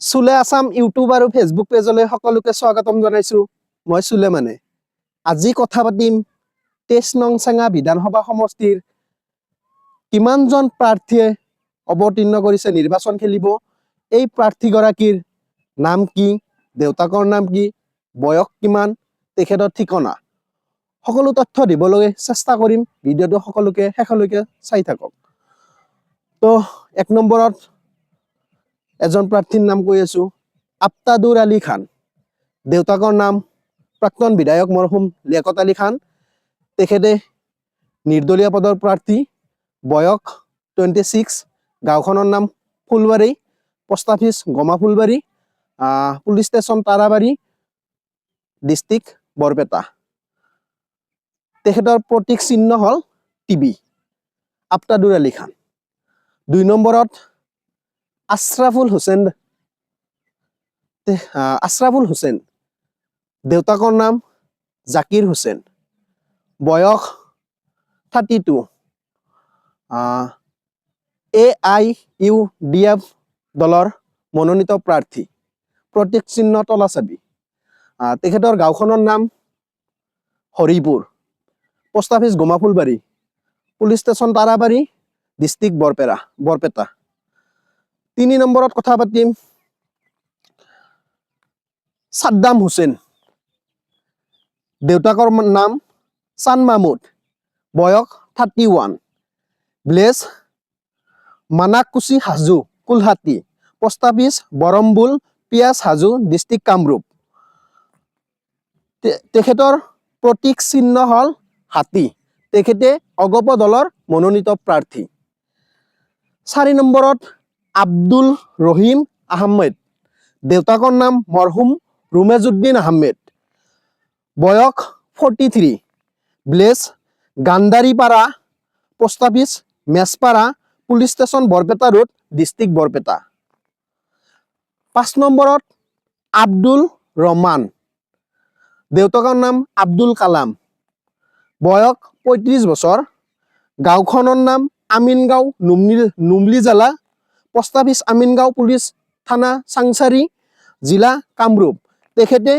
চুলে আছাম ইউটিউব আৰু ফেচবুক পেজলৈ সকলোকে স্বাগতম জনাইছো। মই চুলেমানে আজি কথা পাতিম 23 নং চেঙা বিধানসভা সমষ্টিৰ কিমানজন প্ৰাৰ্থীয়ে অৱতীৰ্ণ কৰিছে, নিৰ্বাচন খেলিব, এই প্ৰাৰ্থীগৰাকীৰ নাম কি, দেউতাকৰ নাম কি, বয়স কিমান, তেখেতৰ ঠিকনা, সকলো তথ্য দিবলৈ চেষ্টা কৰিম। ভিডিঅ'টো সকলোকে শেষলৈকে চাই থাকক। তো এক নম্বৰত এজন প্ৰাৰ্থীৰ নাম কৈ আছো, আফতাদুৰ আলী খান। দেউতাকৰ নাম প্ৰাক্তন বিধায়ক মৰহুম লিয়াকত আলী খান। তেখেতে নিৰ্দলীয় পদৰ প্ৰাৰ্থী, বয়স 26, গাঁওখনৰ নাম ফুলবাৰী, post office Goma Phulbari, police station Tarabari, district Barpeta. তেখেতৰ প্ৰতীক চিহ্ন হ'ল টিভি। আফতাদুৰ আলী খান। দুই নম্বৰত আশ্ৰাফুল হুছেইন। আশ্ৰাফুল হুছেইন, দেউতাকৰ নাম জাকিৰ হুছেইন, বয়স 32, এআইইউডিএফ দলৰ মনোনীত প্ৰাৰ্থী, প্ৰতীক চিহ্ন তলা চাবি। তেখেতৰ গাঁওখনৰ নাম Haripur, post office Goma Phulbari, police station Tarabari, district Barpeta. তিনি নম্বৰত কথা পাতিম ছাদ্দাম হুছেইন। দেউতাকৰ নাম চান মাহমুদ, বয়স 31, village Manakuchi Hajo Kulhati, post office Borombul, পিয়াজ হাজো, ডিষ্ট্ৰিক্ট কামৰূপ। তেখেতৰ প্ৰতীক চিহ্ন হ'ল হাতী। তেখেতে অগপ দলৰ মনোনীত প্ৰাৰ্থী। চাৰি নম্বৰত আব্দুল ৰহিম আহমেদ। দেউতাকৰ নাম মৰহুম ৰুমেজুদ্দিন আহমেদ, বয়স 43, village Gandharipara, post office Mechpara, police station Barpeta road, district Barpeta. পাঁচ নম্বৰত আব্দুল ৰহমান। দেউতাকৰ নাম আব্দুল কালাম, বয়স 35 বছৰ, গাঁওখনৰ নাম Amingaon, Numalijalah, post office Amingaon, police থানা চাংচাৰি, জিলা কামৰূপ। তেখেতে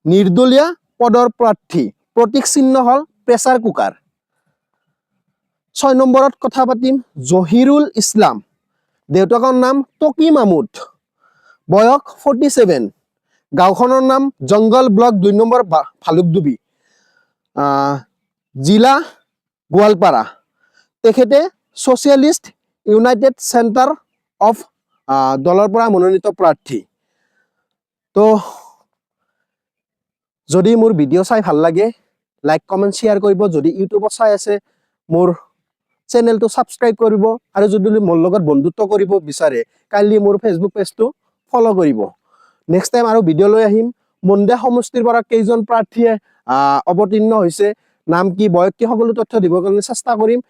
নিৰ্দলীয় পদৰ প্ৰাৰ্থী, প্ৰতীক চিহ্ন হ'ল প্ৰেছাৰ কুকাৰ। ছয় নম্বৰত কথা পাতিম জহিৰুল ইছলাম। দেউতাকৰ নাম টকি মামুদ, বয়স 47, গাঁওখনৰ নাম জংগল ব্লক 2 নম্বৰ ভালুকডুবি, জিলা গোৱালপাৰা। তেখেতে ছ'চিয়েলিষ্ট ইউনাইটেড চেণ্টাৰ অফ দলৰ পৰা মনোনীত প্ৰাৰ্থী। তো যদি মোৰ ভিডিঅ' চাই ভাল লাগে, লাইক, কমেণ্ট, শ্বেয়াৰ কৰিব। যদি ইউটিউবত চাই আছে, মোৰ চেনেলটো ছাবস্ক্ৰাইব কৰিব আৰু যদি মোৰ লগত বন্ধুত্ব কৰিব বিচাৰে, কাইণ্ডলি মোৰ ফেচবুক পেজটো ফ'ল' কৰিব। নেক্সট টাইম আৰু ভিডিঅ' লৈ আহিম। মন্দিয়া সমষ্টিৰ পৰা কেইজন প্ৰাৰ্থীয়ে অৱতীৰ্ণ হৈছে, নাম কি, বয়স কি, সকলো তথ্য দিবৰ কাৰণে চেষ্টা কৰিম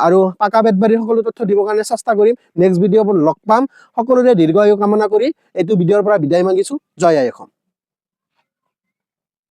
আৰু পাকা বেতবাৰীৰ সকলো তথ্য দিবৰ কাৰণে চেষ্টা কৰিম। নেক্সট ভিডিঅ' লগ পাম। সকলোৰে দীৰ্ঘায়ু কামনা কৰি এইটো ভিডিঅ'ৰ পৰা বিদায় মাগিছোঁ। জয় আই অসম।